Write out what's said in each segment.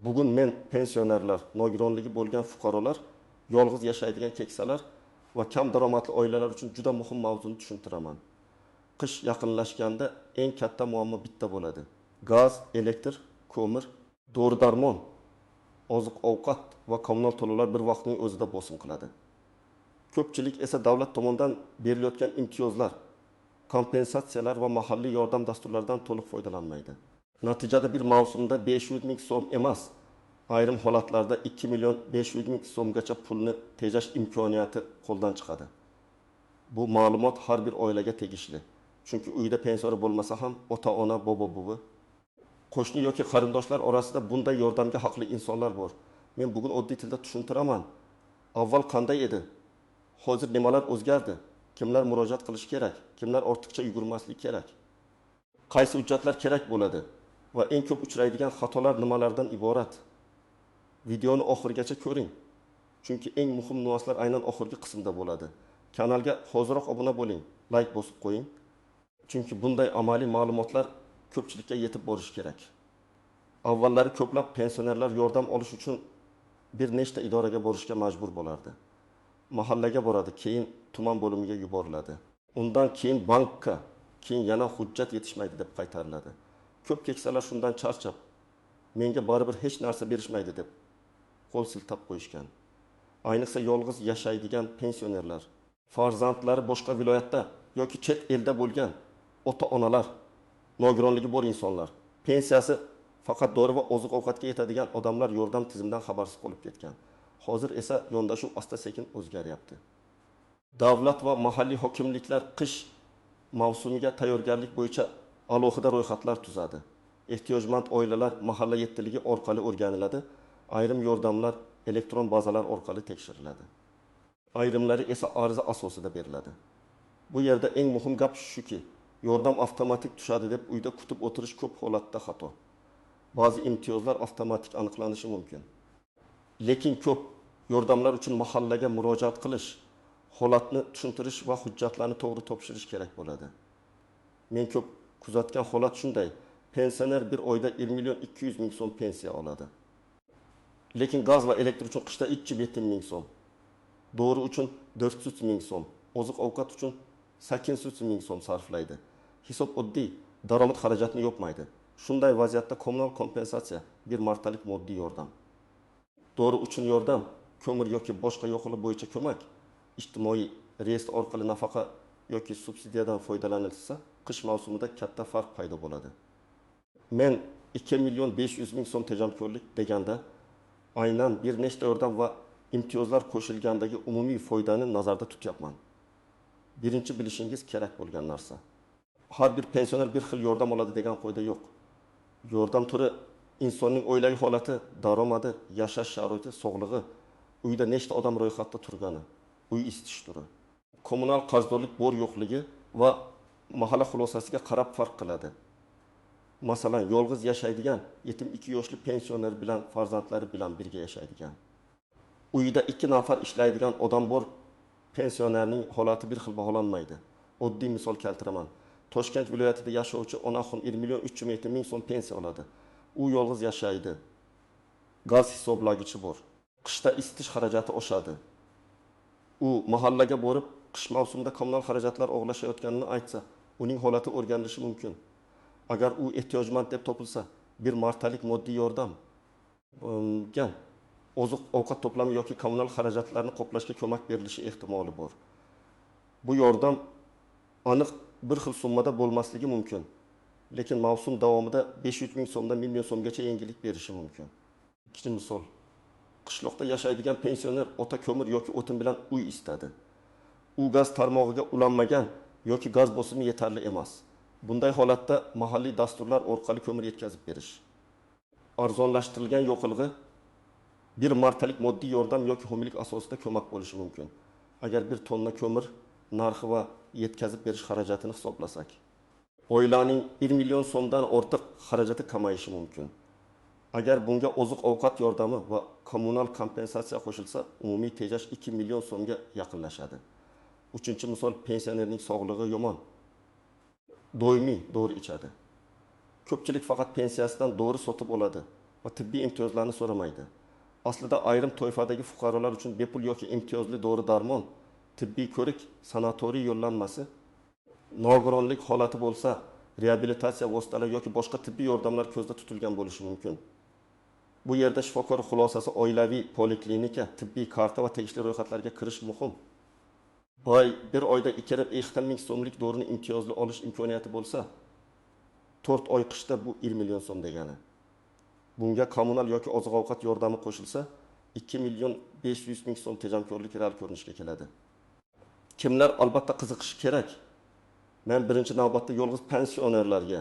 Bugun men pensionerlar, nogironligi bo'lgan fuqarolar, yolg'iz yashaydigan keksalar va kam daromadli oilalar uchun juda muhim mavzuni tushuntiraman. Qish yaqinlashganda eng katta muammo bitta bo'ladi: gaz, elektr, ko'mir, dori-darmon, oziq-ovqat va kommunal to'lovlar bir vaqtning o'zida bosim qiladi. Ko'pchilik esa davlat tomonidan berilayotgan imtiyozlar, kompensatsiyalar va mahalliy yordam dasturlaridan to'liq foydalanmaydi. Natijada bir mavsumda 500 ming so'm emas, ayrim holatlarda 2 million 500 ming so'mgacha pulni tejash imkoniyati qo'ldan chiqadi. Bu ma'lumot har bir oilaga tegishli. Chunki uyda pensioner bo'lmasa ham ota-ona, bobo-buvi, qo'shni yoki qarindoshlar orasida bunday yordamga haqli insonlar bor. Men bugun oddiy tilda tushuntiraman. Avval qanday edi? Hozir nimalar o'zgardi? Kimlar murojaat qilishi kerak? Kimlar ortiqcha yugurmasligi kerak? Qaysi hujjatlar kerak bo'ladi? Va eng ko'p uchraydigan xatolar nimalardan iborat? Videoni oxirigacha ko'ring. Chunki eng muhim nuanslar aynan oxirgi qismda bo'ladi. Kanalga hoziroq obuna bo'ling, like bosib qo'ying. Chunki bunday amaliy ma'lumotlar ko'pchilikka yetib borishi kerak. Avvallari ko'plab pensionerlar yordam olish uchun bir nechta idoraga borishga majbur bo'lardi. Mahallaga boradi, keyin tuman bo'limiga yuboriladi. Undan keyin bankka, keyin yana hujjat yetishmaydi deb qaytariladi. Ko'p keksalar shundan charchab, menga baribir hech narsa berishmaydi deb qo'l siltab qo'yishgan. Ayniqsa yolg'iz yashaydigan pensionerlar, farzandlari boshqa viloyatda yoki chet elda bo'lgan ota-onalar, nogironligi bor insonlar, pensiyasi faqat dori va oziq-ovqatga yetadigan odamlar yordam tizimidan xabarsiz qolib ketgan. Hozir esa yondashuv asta-sekin o'zgaryapti. Davlat va mahalliy hokimliklar qish mavsumiga tayyorgarlik bo'yicha alohida ro'yxatlar tuzadi. Ehtiyojmand oilalar mahalla yettiligi orqali o'rganiladi, ayrim yordamlar elektron bazalar orqali tekshiriladi. Ayrimlari esa ariza asosida beriladi. Bu yerda eng muhim gap shuki, yordam avtomatik tushadi deb uyda kutib o'tirish ko'p holatda xato. Ba'zi imtiyozlar avtomatik aniqlanishi mumkin. Lekin ko'p yordamlar uchun mahallaga murojaat qilish, holatni tushuntirish va hujjatlarni to'g'ri topshirish kerak bo'ladi. Men ko'p kuzatgan holat shunday: pensioner bir oyda 1 million 200 ming so'm pensiya oladi. Lekin gaz va elektr uchun qishda 307 ming so'm, dori uchun 400 ming so'm, oziq-ovqat uchun 800 ming so'm sarflaydi. Hisob oddiy, daromad xarajatni yopmaydi. Shunday vaziyatda kommunal kompensatsiya bir martalik moddiy yordam. Dori uchun yordam, ko'mir yoki boshqa yoqilg'i bo'yicha ko'mak, ijtimoiy reyestr orqali nafaqa yoki subsidiyadan foydalanilsa, qish mavsumida katta farq paydo bo'ladi. Men 2 million 500 ming so'm tejamkorlik deganda aynan bir nechta yordam va imtiyozlar qo'shilgandagi umumiy foydani nazarda tutyapman. Birinchi bilishingiz kerak bo'lgan narsa: har bir pensioner bir xil yordam oladi degan qoida yo'q. Yordam turi insonning oilaviy holati, daromadi, yashash sharoiti, sog'lig'i, uyda nechta odam ro'yxatda turgani, uy isitish turi, kommunal qarzdorlik bor yo'qligi va mahalla xulosasiga qarab farq qiladi. Masalan, yolg'iz yashaydigan 72 yoshli pensioner bilan farzandlari bilan birga yashaydigan, uyida 2 nafar ishlaydigan odam bor pensionerning holati bir xil baholanmaydi. Oddiy misol keltiraman. Toshkent viloyatida yashovchi onaxon 1 million 307 ming so'm pensiya oladi. U yolg'iz yashaydi. Gaz hisoblagichi bor. Qishda isitish xarajati oshadi. U mahallaga borib, qish mavsumida kommunal xarajatlar og'irlashayotganini aytsa, uning holati o'rganilishi mumkin. Agar u ehtiyojmand deb topilsa, bir martalik moddiy yordam, oziq-ovqat to'plami yoki kommunal xarajatlarni qoplashga ko'mak berilishi ehtimoli bor. Bu yordam aniq bir xil summada bo'lmasligi mumkin, lekin mavsum davomida 500 ming so'mdan 1 million so'mgacha yengillik berishi mumkin. Ikkinchi misol: qishloqda yashaydigan pensioner ota ko'mir yoki o'tin bilan uy istadi. U gaz tarmog'iga ulanmagan yoki gaz bosimi yetarli emas. Bunday holatda mahalliy dasturlar orqali ko'mir yetkazib berish, arzonlashtirilgan yoqilg'i, bir martalik moddiy yordam yoki homiylik asosida ko'mak bo'lishi mumkin. Agar bir tonna ko'mir narxi va yetkazib berish xarajatini hisoblasak, oilaning 1 million so'mdan ortiq xarajati kamayishi mumkin. Agar bunga oziq-ovqat yordami va kommunal kompensatsiya qo'shilsa, umumiy tejash 2 million so'mga yaqinlashadi. Uchinchi misol: pensionerning sog'lig'i yomon, doimiy dori ichadi. Ko'pchilik faqat pensiyasidan dori sotib oladi. va tibbiy imtiyozlarni so'ramaydi. Aslida ayrim toifadagi fuqarolar uchun bepul yoki imtiyozli dori-darmon, tibbiy ko'rik, sanatoriy yo'llanmasi, nogironlik holati bo'lsa, reabilitatsiya vositalari yoki boshqa tibbiy yordamlar ko'zda tutilgan bo'lishi mumkin. Bu yerda shifokor xulosasi, oilaviy poliklinika, tibbiy karta va tegishli ro'yxatlarga kirish muhim. Boy bir oyda 2,5 ming so'mlik dorini imtiyozli olish imkoniyati bo'lsa, 4 oy qishda bu 1 million so'm degani. Bunga kommunal yoki oziq-ovqat yordami qo'shilsa, 2 million 500 ming so'm tejamkorlik real ko'rinishga keladi. Kimlar albatta qiziqishi kerak? Men birinchi navbatda yolg'iz pensionerlarga,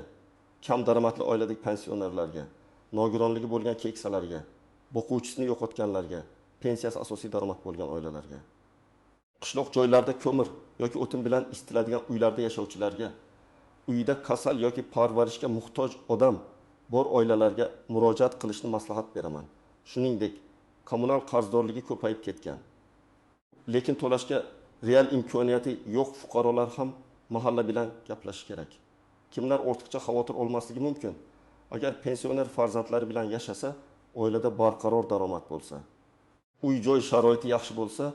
kam daromadli oiladagi pensionerlarga, nogironligi bo'lgan keksalarga, boquvchisini yo'qotganlarga, pensiyasi asosiy daromad bo'lgan oilalarga, qishloq joylarda ko'mir yoki o'tin bilan isitiladigan uylarda yashovchilarga, uyda kasal yoki parvarishga muhtoj odam bor oilalarga murojaat qilishni maslahat beraman. Shuningdek, kommunal qarzdorligi ko'payib ketgan, lekin to'lashga real imkoniyati yo'q fuqarolar ham mahalla bilan gaplashish kerak. Kimlar ortiqcha xavotir olmasligi mumkin? Agar pensioner farzandlari bilan yashasa, oilada barqaror daromad bo'lsa, uy-joy sharoiti yaxshi bo'lsa,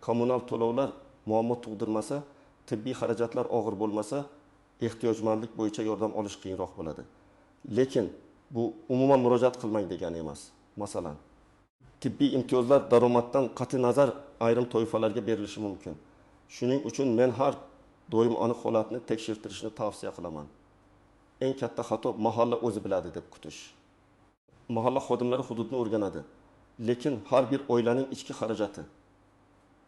kommunal to'lovlar muammo tug'dirmasa, tibbiy xarajatlar og'ir bo'lmasa, ehtiyojmandlik bo'yicha yordam olish qiyinroq bo'ladi. Lekin bu umuman murojaat qilmang degani emas. Masalan, tibbiy imtiyozlar daromaddan qat'i nazar ayrim toifalarga berilishi mumkin. Shuning uchun men har doim aniq holatni tekshirtirishni tavsiya qilaman. Eng katta xato mahalla o'zi biladi deb kutish. Mahalla xodimlari hududni o'rganadi, lekin har bir oilaning ichki xarajati,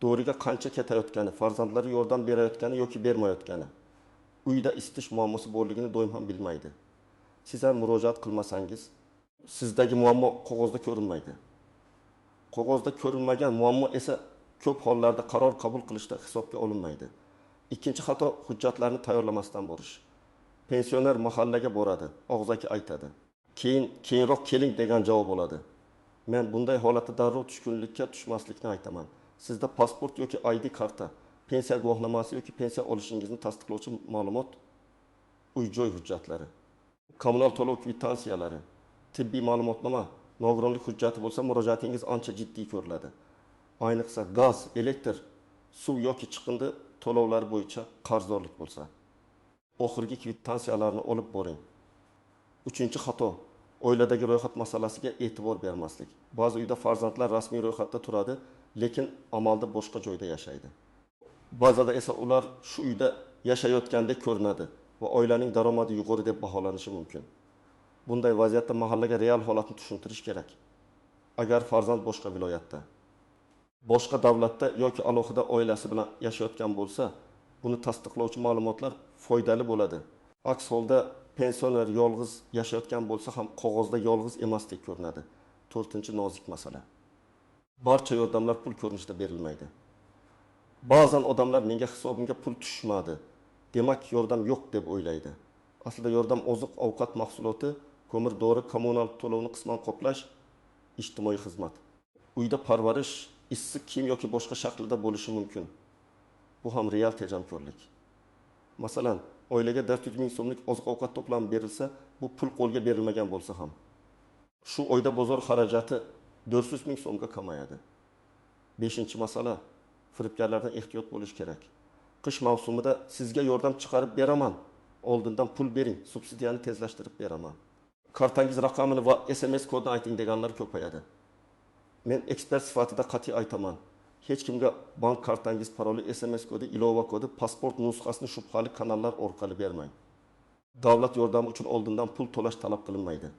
doriga qancha ketayotgani, farzandlari yordam berayotgani yoki bermayotgani, uyda isitish muammosi borligini doim ham bilmaydi. Siz ham murojaat qilmasangiz, sizdagi muammo qog'ozda ko'rinmaydi. Qog'ozda ko'rinmagan muammo esa ko'p hollarda qaror qabul qilishda hisobga olinmaydi. Ikkinchi xato hujjatlarni tayyorlamasdan borish. Pensioner mahallaga boradi, og'zaki aytadi. Keyinroq keling degan javob oladi. Men bunday holatda darrov tushkunlikka tushmaslikni aytaman. Sizda pasport yoki ID karta, pensiya guvohnomasi yoki pensiya olishingizni tasdiqlovchi ma'lumot, uy-joy hujjatlari, kommunal to'lov kvitansiyalari, tibbiy ma'lumotnoma, nogironlik hujjati bo'lsa murojaatingiz ancha jiddiy ko'riladi. Ayniqsa gaz, elektr, suv yoki chiqindi to'lovlari bo'yicha qarzdorlik bo'lsa, oxirgi kvitansiyalarni olib boring. Uchinchi xato, oiladagi ro'yxat masalasiga e'tibor bermaslik. Ba'zi uyda farzandlar rasmiy ro'yxatda turadi, lekin amalda boshqa joyda yashaydi. Ba'zida esa ular shu uyda yashayotgandek ko'rinadi va oilaning daromadi yuqori deb baholanishi mumkin. Bunday vaziyatda mahallaga real holatni tushuntirish kerak. Agar farzand boshqa viloyatda, boshqa davlatda yoki alohida oilasi bilan yashayotgan bo'lsa, buni tasdiqlovchi ma'lumotlar foydali bo'ladi. Aks holda pensioner yolg'iz yashayotgan bo'lsa ham qog'ozda yolg'iz emasdek ko'rinadi. To'rtinchi nozik masala. Barcha yordamlar pul ko'rinishida berilmaydi. Ba'zan odamlar menga hisobimga pul tushmadi, demak yordam yo'q deb o'ylaydi. Aslida yordam oziq-ovqat mahsuloti, ko'mir, dori, kommunal to'lovni qisman qoplash, ijtimoiy xizmat, uyda parvarish, issiq kiyim yoki boshqa shaklda bo'lishi mumkin. Bu ham real tejamkorlik. Masalan, oilaga 400 ming so'mlik oziq-ovqat to'plami berilsa, bu pul qo'lga berilmagan bo'lsa ham, shu oyda bozor xarajati 400 ming so'mga kamayadi. Beshinchi masala, firibgarlardan ehtiyot bo'lish kerak. Qish mavsumida sizga yordam chiqarib beraman, oldindan pul bering, subsidiyani tezlashtirib beraman, kartangiz raqamini va SMS kodini ayting deganlar ko'payadi. Men ekspert sifatida qat'iy aytaman, hech kimga bank kartangiz paroli, SMS kodi, ilova kodi, pasport nusxasini shubhali kanallar orqali bermang. Davlat yordami uchun oldindan pul to'lash talab qilinmaydi.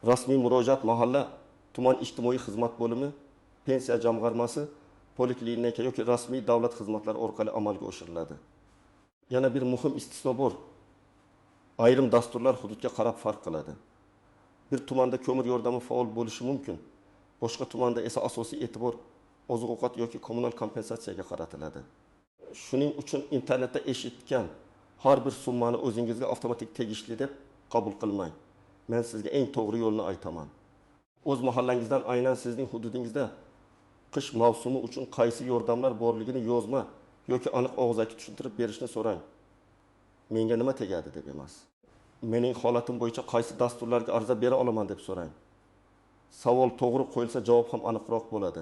Rasmiy murojaat mahalla, tuman ijtimoiy xizmat bo'limi, pensiya jamg'armasi, poliklinika yoki rasmiy davlat xizmatlari orqali amalga oshiriladi. Yana bir muhim istisno bor. Ayrim dasturlar hududga qarab farq qiladi. Bir tumanda ko'mir yordami faol bo'lishi mumkin. Boshqa tumanda esa asosiy e'tibor oziq-ovqat yoki kommunal kompensatsiyaga qaratiladi. Shuning uchun internetda eshitgan har bir summani o'zingizga avtomatik tegishli deb qabul qilmang. Men sizga eng to'g'ri yo'lni aytaman. O'z mahallangizdan aynan sizning hududingizda qish mavsumi uchun qaysi yordamlar borligini yozma yoki aniq og'zaki tushuntirib berishni so'rang. Menga nima tegadi deb emas. Mening holatim bo'yicha qaysi dasturlarga ariza bera olaman deb so'rang. Savol to'g'ri qo'yilsa, javob ham aniqroq bo'ladi.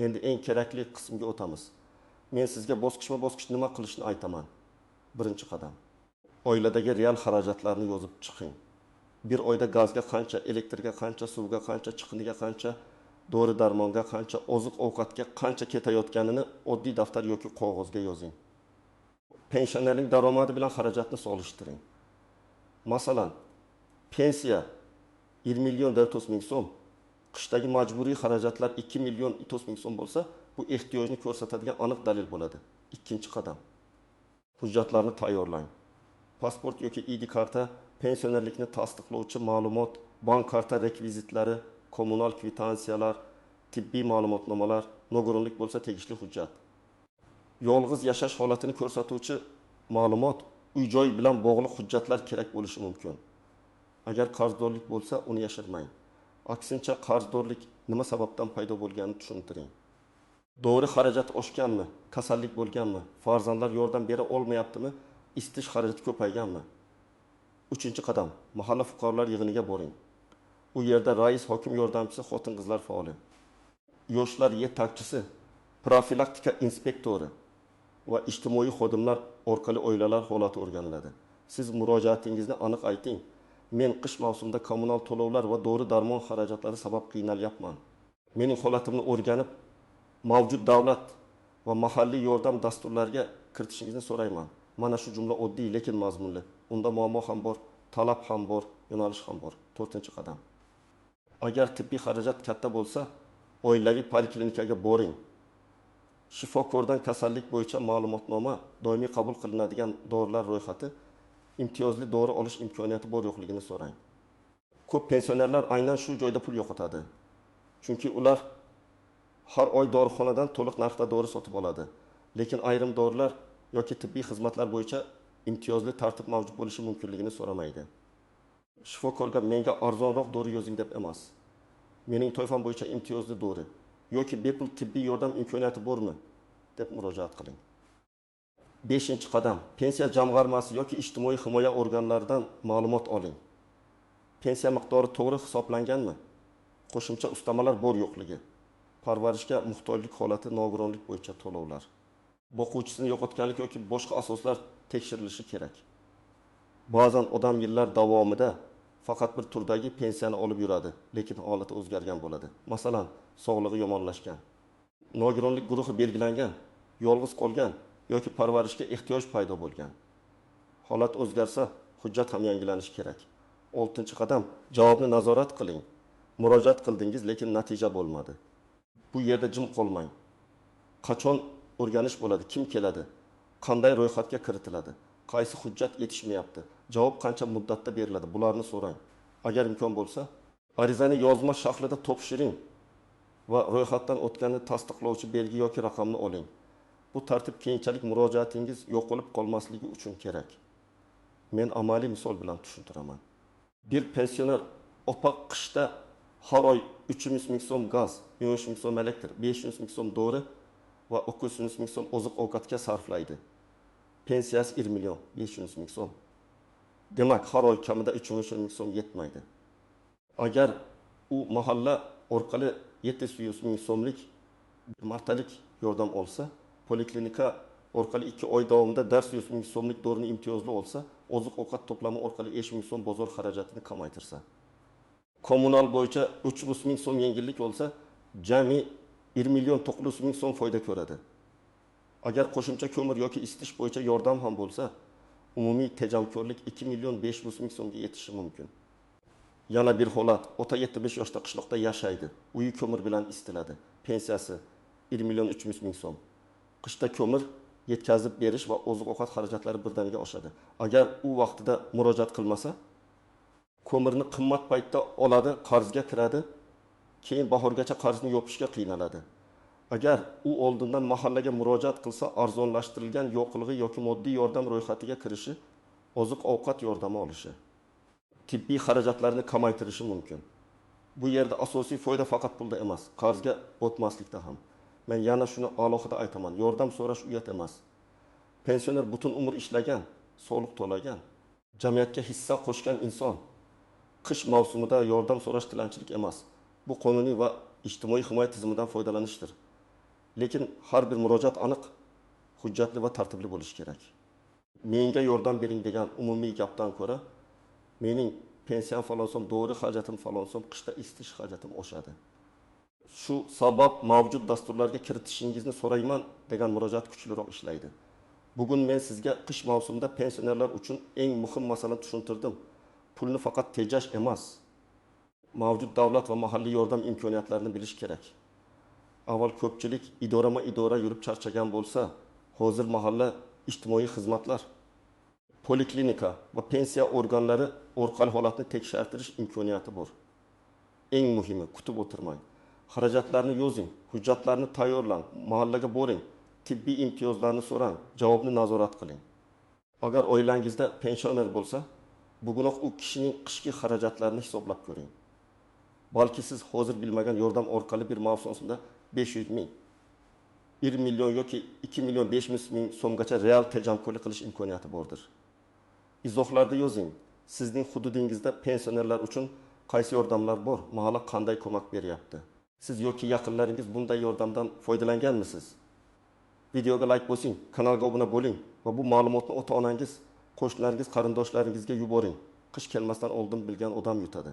Endi eng kerakli qismga o'tamiz. Men sizga bosqichma-bosqich nima qilishni aytaman. Birinchi qadam. Oiladagi real xarajatlarni yozib chiqing. Bir oyda gazga qancha, elektrga qancha, suvga qancha, chiqindiga qancha, dori-darmonga qancha, oziq-ovqatga qancha ketayotganini oddiy daftar yoki qog'ozga yozing. Pensionerning daromadi bilan xarajatni solishtiring. Masalan, pensiya 1 million 400 ming so'm, qishdagi majburiy xarajatlar 2 million 200 ming so'm bo'lsa, bu ehtiyojni ko'rsatadigan aniq dalil bo'ladi. Ikkinchi qadam. Hujjatlarni tayyorlang. Pasport yoki ID karta, pensionerlikni tasdiqlovchi ma'lumot, bank karta rekvizitlari, kommunal kvitansiyalar, tibbiy ma'lumotnomalar, nogironlik bo'lsa tegishli hujjat. Yolg'iz yashash holatini ko'rsatuvchi ma'lumot, uy-joy bilan bog'liq hujjatlar kerak bo'lishi mumkin. Agar qarzdorlik bo'lsa, uni yashirmang. Aksincha, qarzdorlik nima sababdan paydo bo'lganini tushuntiring. Dori xarajati oshganmi, kasallik bo'lganmi, farzandlar yordam bera olmayaptimi, isitish xarajati ko'payganmi? Uchinchi qadam, mahalla fuqarolar yig'iniga boring. U yerda rais, hokim yordamchisi, xotin-qizlar faoli, yoshlar yetakchisi, profilaktika inspektori va ijtimoiy xodimlar orqali oilalar holati o'rganiladi. Siz murojaatingizni aniq ayting. Men qish mavsumida kommunal to'lovlar va dori-darmon xarajatlari sabab qiynalyapman. Mening holatimni o'rganib, mavjud davlat va mahalliy yordam dasturlariga kiritishingizni so'rayman. Mana shu jumla oddiy, lekin mazmunli. Unda muammo ham bor, talab ham bor, yo'nalish ham bor. To'rtinchi qadam. Agar tibbiy xarajat katta bo'lsa, oilaviy poliklinikaga boring. Shifokordan kasallik bo'yicha ma'lumotnoma, doimiy qabul qilinadigan dorilar ro'yxati, imtiyozli dori olish imkoniyati bor yo'qligini so'rang. Ko'p pensionerlar aynan shu joyda pul yo'qotadi. Chunki ular har oy dorixonadan to'liq narxda dori sotib oladi. Lekin ayrim dorilar yoki tibbiy xizmatlar bo'yicha imtiyozli tartib mavjud bo'lishi mumkinligini so'ramaydi. Shifokorga menga arzonroq dori yozing deb emas. Mening toifam bo'yicha imtiyozli dori yoki bepul tibbiy yordam imkoniyati bormi deb murojaat qiling. Beshinchi qadam, pensiya jamg'armasi yoki ijtimoiy himoya organlaridan ma'lumot oling. Pensiya miqdori to'g'ri hisoblanganmi? Qo'shimcha ustamalar bor yo'qligi, parvarishga muhtojlik holati, nogironlik bo'yicha to'lovlar, boquvchisini yo'qotganlik yoki boshqa asoslar tekshirilishi kerak. Ba'zan odam yillar davomida faqat bir turdagi pensiyani olib yuradi, lekin holati o'zgargan bo'ladi. Masalan, sog'lig'i yomonlashgan, nogironlik guruhi belgilangan, yolg'iz qolgan yoki parvarishga ehtiyoj paydo bo'lgan. Holat o'zgarsa, hujjat ham yangilanishi kerak. Oltinchi qadam, javobni nazorat qiling. Murojaat qildingiz, lekin natija bo'lmadi. Bu yerda jim qolmang. Qachon o'rganish bo'ladi, kim keladi, qanday ro'yxatga kiritiladi, qaysi hujjat yetishmayapti, javob qancha muddatda beriladi, bularni so'rang. Agar imkon bo'lsa, arizani yozma shaklida topshiring va ro'yxatdan o'tganini tasdiqlovchi belgi yoki raqamni oling. Bu tartib keyinchalik murojaatingiz yo'qolib qolmasligi uchun kerak. Men amaliy misol bilan tushuntiraman. Bir pensioner opa qishda har oy 300 ming so'm gaz, 100 ming so'm elektr, 500 ming so'm dori va 200 ming so'm oziq-ovqatga sarflaydi. Pensiyasi 1 million 500 ming so'm. Demak, har oy kamida 300 ming so'm yetmaydi. Agar u mahalla orqali 700 ming so'mlik bir martalik yordam olsa, poliklinika orqali 2 oy davomida 400 ming so'mlik dorini imtiyozli olsa, oziq-ovqat to'plami orqali 5 ming so'm bozor xarajatini kamaytirsa, kommunal bo'yicha 300 ming so'm yengillik olsa, jami 1 million 900 ming so'm foyda ko'radi. Agar qo'shimcha ko'mir yoki isitish bo'yicha yordam ham bo'lsa, umumiy tejamkorlik 2 million 500 ming so'mga yetishi mumkin. Yana bir holat, ota 75 yoshda qishloqda yashaydi. Uyi ko'mir bilan isitiladi. Pensiyasi 1 million 300 ming so'm. Qishda ko'mir yetkazib berish va oziq-ovqat xarajatlari birdaniga oshadi. Agar u vaqtida murojaat qilmasa, ko'mirni qimmat paytda oladi, qarzga kiradi, keyin bahorgacha qarzni yopishga qiynaladi. Agar u oldindan mahallaga murojaat qilsa, arzonlashtirilgan yoqilg'i yoki moddiy yordam ro'yxatiga kirishi, oziq-ovqat yordami olishi, tibbiy xarajatlarni kamaytirishi mumkin. Bu yerda asosiy foyda faqat pulda emas, qarzga botmaslikda ham. Men yana shuni alohida aytaman, yordam so'rash uyat emas. Pensioner butun umr ishlagan, soliq to'lagan, jamiyatga hissa qo'shgan inson. Qish mavsumida yordam so'rash tilanchilik emas. Bu qonuniy va ijtimoiy himoya tizimidan foydalanishdir. Lekin har bir murojaat aniq, hujjatli va tartibli bo'lishi kerak. Menga yordam bering degan umumiy gapdan ko'ra, mening pensiyam falon so'm, dori xarajatim falon so'm, qishda isitish xarajatim oshadi. Shu sabab mavjud dasturlarga kiritishingizni so'rayman degan murojaat kuchliroq ishlaydi. Bugun men sizga qish mavsumida pensionerlar uchun eng muhim masalani tushuntirdim. Pulni faqat tejash emas, mavjud davlat va mahalliy yordam imkoniyatlarini bilish kerak. Avval ko'pchilik idorama-idora yurib charchagan bo'lsa, hozir mahalla ijtimoiy xizmatlar, poliklinika va pensiya organlari orqali holatni tekshirtirish imkoniyati bor. Eng muhimi, kutib o'tirmang. Xarajatlarni yozing, hujjatlarni tayyorlang, mahallaga boring, tibbiy imtiyozlarni so'rang, javobni nazorat qiling. Agar oilangizda pensioner bo'lsa, bugunoq u kishining qishki xarajatlarini hisoblab ko'ring. Balki siz hozir bilmagan yordam orqali bir mavsumda 500 ming, 1 million yoki 2 million 500 ming so'mgacha real tejamkorlik qilish imkoniyati bordir. Izohlarda yozing, sizning hududingizda pensionerlar uchun qaysi yordamlar bor, mahalla qanday ko'mak beryapti? Siz yoki yaqinlaringiz bunday yordamdan foydalanganmisiz? Videoga like bosing, kanalga obuna bo'ling va bu ma'lumotni ota-onangiz, qo'shnilaringiz, qarindoshlaringizga yuboring. Qish kelmasdan oldin bilgan odam yutadi.